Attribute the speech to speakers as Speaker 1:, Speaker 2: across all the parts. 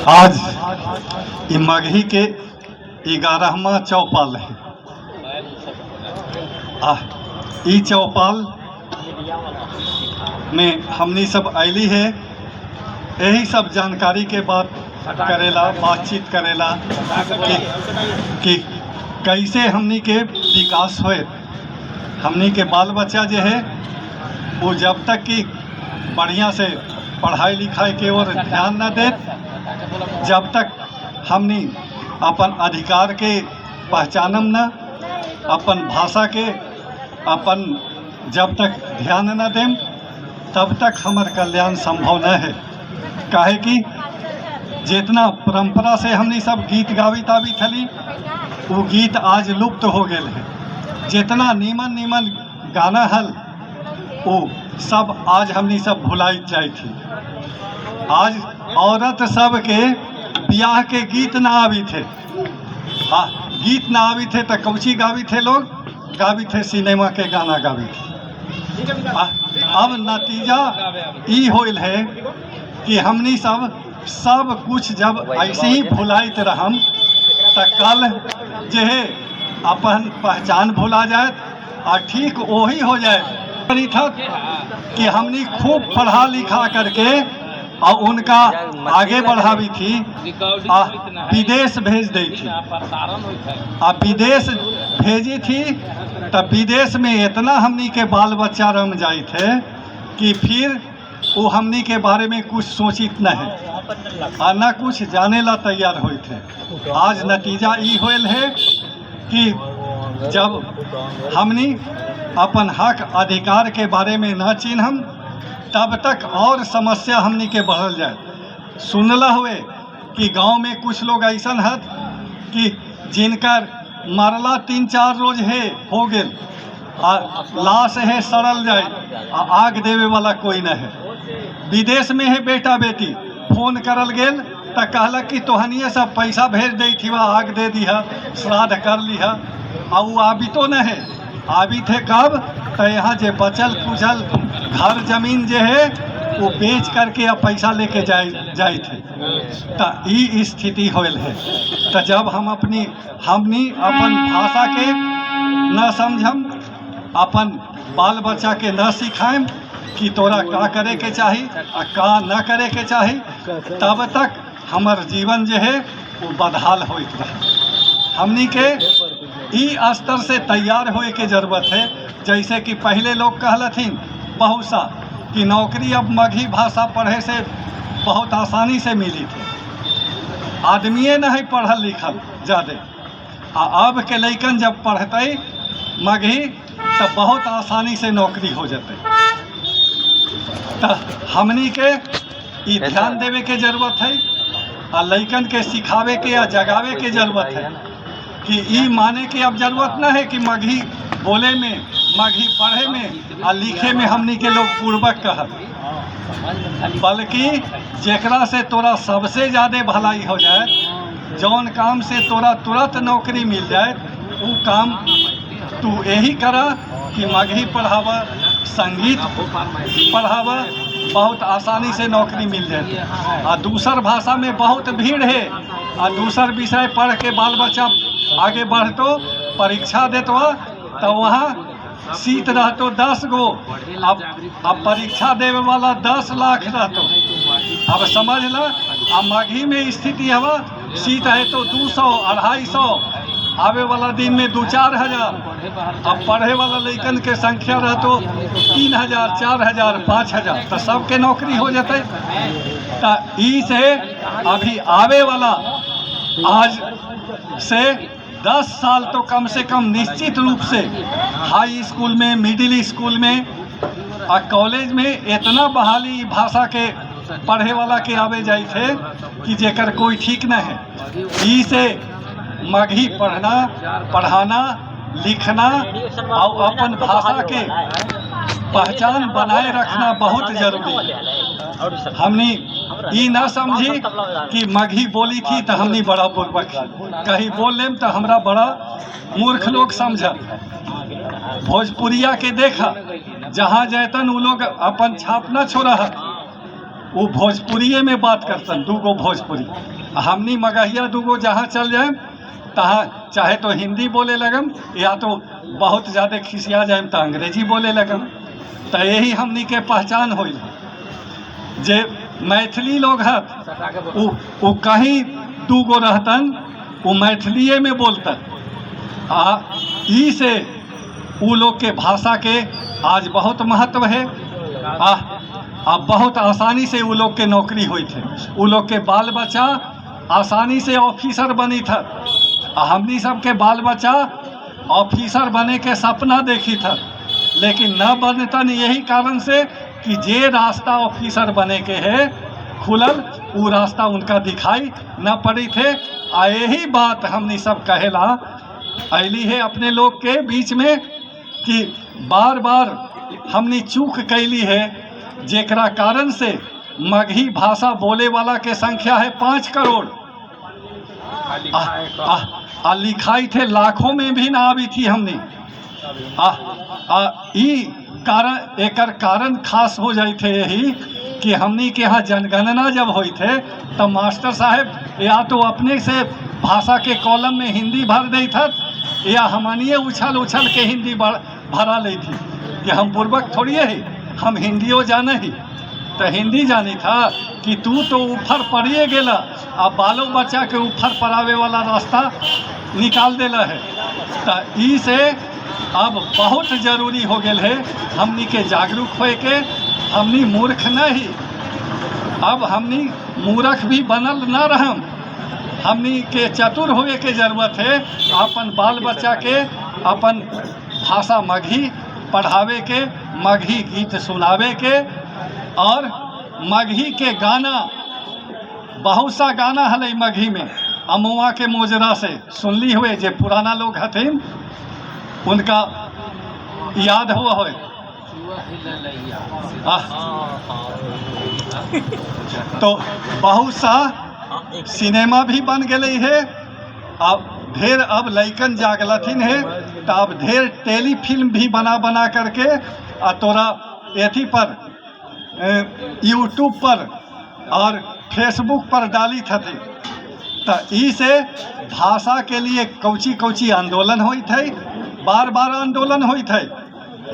Speaker 1: आज ई मगही के 11वां चौपाल है। आ ई चौपाल में हमनी सब अली है, यही सब जानकारी के बात करेला, बातचीत करेला कि कैसे हमनी के विकास होए। हमनी के बाल बच्चा जो है वो जब तक कि बढ़िया से पढ़ाई लिखाई के ओर ध्यान न दे, जब तक हमनी अपन अधिकार के पहचानम न, अपन भाषा के अपन जब तक ध्यान न देम, तब तक हमर कल्याण संभव न है। काहे कि जितना परंपरा से हमनी सब गीत गावित आवित हली, वो गीत आज लुप्त हो गए है। जितना नीमन नीमन गाना हल वो सब आज हमनी सब भुलाइत जाई थी। आज औरत सब के ब्याह के गीत ना आवी थे। हाँ, गीत ना आवी थे तो कौची गावी थे लोग? गावी थे सिनेमा के गाना गावी थे। अब नतीजा ई होइल है कि हमनी सब सब कुछ जब ऐसे ही भुलाइत रहम तो कल जे है अपन पहचान भुला जाए और ठीक वही हो जाए था कि हमनी खूब पढ़ा लिखा करके और उनका आगे बढ़ावी थी आ विदेश भेज दी थी। आ विदेश भेजी थी तब विदेश में इतना हमनी के बाल बच्चा रम जाई थे कि फिर वो हमनी के बारे में कुछ सोचित न है आ न कुछ जाने ला तैयार हुए थे। आज नतीजा ई होल है कि जब हमनी अपन हक अधिकार के बारे में न चिन्हम तब तक और समस्या हमनी के बढ़ल जाए। सुनला हुए कि गांव में कुछ लोग ऐसा हत कि जिनकर मरला 3-4 रोज है हो गेल आ लाश है सड़ल जाए आ आग देवे वाला कोई न है। विदेश में है बेटा बेटी, फोन करल गेल तो कहलक कि तोहनिए सब पैसा भेज दी थी, वह आग दे दिह, श्राद्ध कर लिह। आ वो आबितो न है, आबी थे कब तो यहाँ जे बचल कुचल घर जमीन जे है वो बेच करके अब पैसा लेके जाए जाए थे। तो ई स्थिति होल है। तो जब हम अपनी हमनी अपन भाषा के न समझम, अपन बाल बच्चा के न सिखाएम कि तोरा का करे के चाही आ का न करे के चाही, तब तक हमर जीवन जे है वो बदहाल होइत रहा। हमनी के ई स्तर से तैयार होए के जरूरत है। जैसे कि पहले लोग कहलथिन बहुत सा कि नौकरी अब मगही भाषा पढ़े से बहुत आसानी से मिली थी, आदमिए नहीं पढ़ल लिखल ज़्यादे। आ अब के लैकन जब पढ़ते मगही तो बहुत आसानी से नौकरी हो जाते। तो हमनी के ई ध्यान देवे के जरूरत है आ लैकन के सिखावे के या जगावे के जरूरत है कि ई माने के अब जरूरत न है कि मगही बोले में, मगही पढ़े में आ लिखे में हमनी के लोग पूर्वक कहत, बल्कि जेकरा से तोरा सबसे ज़्यादा भलाई हो जाए, जौन काम से तोरा तुरंत नौकरी मिल जाए, वो काम तू यही करा कि मगही पढ़ावा, संगीत पढ़ावा, बहुत आसानी से नौकरी मिल जाए। आ दूसर भाषा में बहुत भीड़ है आ दूसर विषय पढ़ के बाल बच्चा आगे बढ़तो, परीक्षा देतो तो वहाँ सीट रहतो 10 गो, अब परीक्षा देवे वाला 10 लाख रहतो। अब समझ ल आ मगही में स्थिति हवा सीट है तो 200 250, आवे वाला दिन में 2-4 हजार। अब पढ़े वाला लैकन के संख्या रहतो 3,000 4,000 5,000, तो सबके नौकरी हो जाते। तो ई से अभी आवे वाला आज से 10 साल तो कम से कम निश्चित रूप से हाई स्कूल में, मिडिल स्कूल में और कॉलेज में इतना बहाली भाषा के पढ़े वाला के आवे जाए थे कि जेकर कोई ठीक न है। ई से मगही पढ़ना, पढ़ाना, लिखना और अपन भाषा के पहचान बनाए रखना बहुत जरूरी है। हमनी ई ना समझी कि मगही बोली थी तो हमनी बड़ा बुर्बक, कहीं बोल लेम तो हमरा बड़ा मूर्ख लोग समझ। भोजपुरिया के देखा जहाँ जैतन वो लोग अपन छाप न छोड़ा। वो भोजपुरिये में बात करतन, दूगो भोजपुरी। हमनी मगहिया दूगो जहाँ चल जाए तहाँ चाहे तो हिंदी बोले लगम या तो बहुत ज़्यादा खिसिया जाए तो अंग्रेजी बोले लगम। तो यही हमनी के पहचान होइल। जे मैथिली लोग हत उ कहीं दूगो रहतन वो मैथिलीये में बोलतन। आ ई से उ लोग के भाषा के आज बहुत महत्व है। आ बहुत आसानी से उ लोग के नौकरी हुई थे, उ लोग के बाल बच्चा आसानी से ऑफिसर बनी था। आ हमनी सबके बाल बच्चा ऑफिसर बने के सपना देखी था, लेकिन न बनतन यही कारण से कि जे रास्ता ऑफिसर बने के है खुलल वो रास्ता उनका दिखाई न पड़ी थे। आ यही बात हमनी सब कहेला अली है अपने लोग के बीच में कि बार बार हमनी चूक कैली है, जेकरा कारण से मगही भाषा बोले वाला के संख्या है 5 करोड़। आ लिखाई थे लाखों में भी ना आवी थी हमने। आ आ ई कारण एकर कारण खास हो जाई थे यही कि हमनी के यहाँ जनगणना जब हुई थे तब मास्टर साहब या तो अपने से भाषा के कॉलम में हिंदी भर दी था या हमनिए उछल उछल के हिंदी भरा ली थी कि हम पूर्वक थोड़ी है, हम हिंदियों जाने ही। तो हिंदी जानी था कि तू तो ऊपर पढ़िए गेला आ बालो बच्चा के ऊपर पढ़ावे वाला रास्ता निकाल देला है। तो ई से अब बहुत जरूरी हो गेल है हमनी के जागरूक होए के। हमनी मूर्ख नहीं, अब हमनी मूर्ख भी बनल न रहम, हमनी के चतुर होए के जरूरत है। अपन बाल बच्चा के अपन भाषा मगही पढ़ावे के, मगही गीत सुनावे के और मगही के गाना, बहुत सा गाना हलै मगही में अमुआ के मोजरा से सुनली हुए जे पुराना लोग हथिन उनका याद हुआ होए। तो बहुत सा सिनेमा भी बन गए है। अब ढेर अब लैकन जागलथिन है तो अब ढेर टेली फिल्म भी बना बना करके आ तोरा एथी पर यूट्यूब पर और फेसबुक पर डाली थी। तो ई से भाषा के लिए कौची कौची आंदोलन हुई थे, बार बार आंदोलन हुई थे।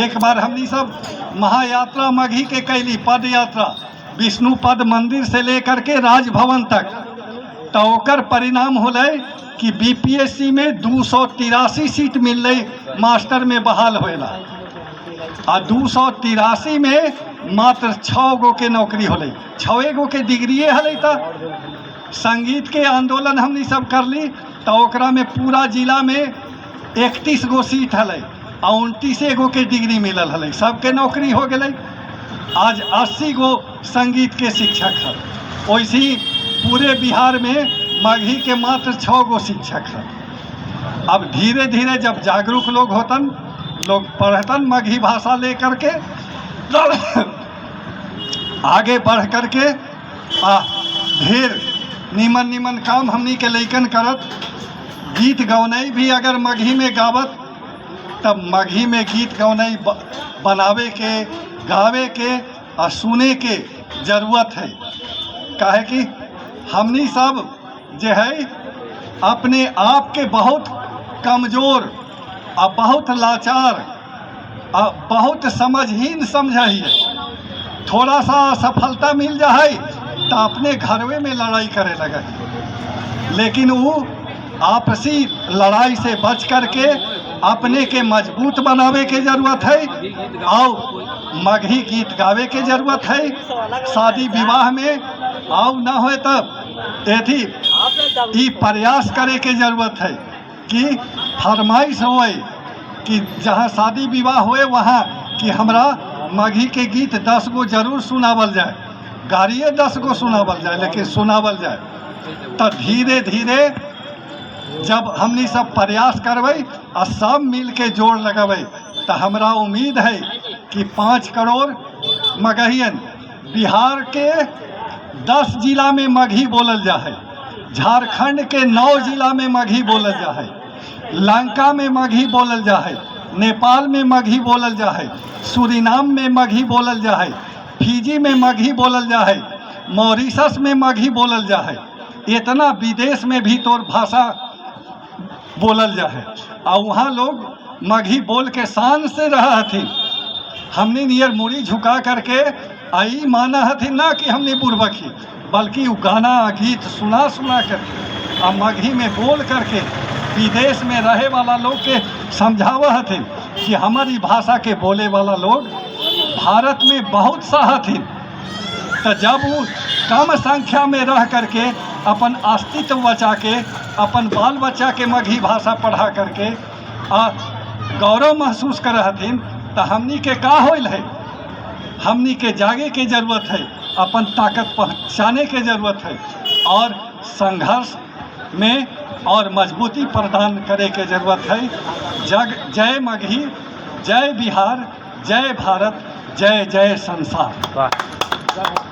Speaker 1: एक बार हमनी सब महायात्रा मगही के कैली पद यात्रा विष्णुपद मंदिर से लेकर के राजभवन तक, तो ओकर परिणाम होलै कि बीपीएससी में 283 सीट मिललै मास्टर में बहाल होएला आ 283 में मात्र 6 गो के नौकरी होलै, 6 गो के डिग्रिए हलै। तो संगीत के आंदोलन हमनी सब करली तो ओकरा में पूरा जिला में 31 गो सीट हलै आ 29 गो के डिग्री मिलल हलै, सबके नौकरी हो गेलै। आज 80 गो संगीत के शिक्षक है। वैसे पूरे बिहार में मगही के मात्र 6 गो शिक्षक है। अब धीरे धीरे जब जागरूक लोग होतन, लोग पढ़तन मगही भाषा लेकर के आगे बढ़ करके आ ढेर नीमन नीमन काम हमनी के लैकन करत। गीत गौनाई भी अगर मगही में गावत तब मगही में गीत गौनाई बनावे के, गावे के और सुने के जरूरत है। काहे कि हमनी सब जे है अपने आप के बहुत कमज़ोर और बहुत लाचार और बहुत समझहीन समझिए। थोड़ा सा असफलता मिल जाए तो अपने घरवे में लड़ाई करे लगे, लेकिन वो आपसी लड़ाई से बच करके अपने के मजबूत बनावे के जरूरत है और मगही गीत गावे के जरूरत है। शादी विवाह में आव न हो तब एथी ई प्रयास करे के जरूरत है कि फरमाइश होए कि जहाँ शादी विवाह होए वहाँ कि हमरा मगही के गीत 10 गो जरूर सुनावल जाए, गाड़िए 10 गो सुनावल जाए, लेकिन सुनावल जाए। तो धीरे धीरे जब हमनी सब प्रयास करबै आ सब मिल के जोड़ लगबै तो हमरा उम्मीद है कि 5 करोड़ मगहियन बिहार के 10 जिला में मगही बोलल जा है, झारखंड के 9 जिला में मगही बोलल जा है, लंका में मगही बोलल जा है, नेपाल में मगही बोलल जा है, सूरीनाम में मगही बोलल जा है, फिजी में मगही बोलल जा है, मॉरिशस में मगही बोलल जा है। इतना विदेश में भी तोर भाषा बोलल जा है आ वहाँ लोग मगही बोल के शान से रह हथिन। हमनी नियर मुड़ी झुका करके आई माना हथिन ना कि हमनी बुड़बक ही, बल्कि उ गाना गीत सुना सुना करके आ मगही में बोल करके विदेश में रहे वाला लोग के समझावा हथिन कि हमारी भाषा के बोले वाला लोग भारत में बहुत सा हथिन। तो जब वो कम संख्या में रह करके अपन अस्तित्व बचा के अपन बाल बच्चा के मगही भाषा पढ़ा करके आ गौरव महसूस कर हथिन, तो हमनी के का होइल है? हमनी के जागे के जरूरत है, अपन ताकत पहचाने के जरूरत है और संघर्ष में और मजबूती प्रदान करे के जरूरत है। जग जय मगही, जय बिहार, जय भारत, जय जय संसार।
Speaker 2: वाह।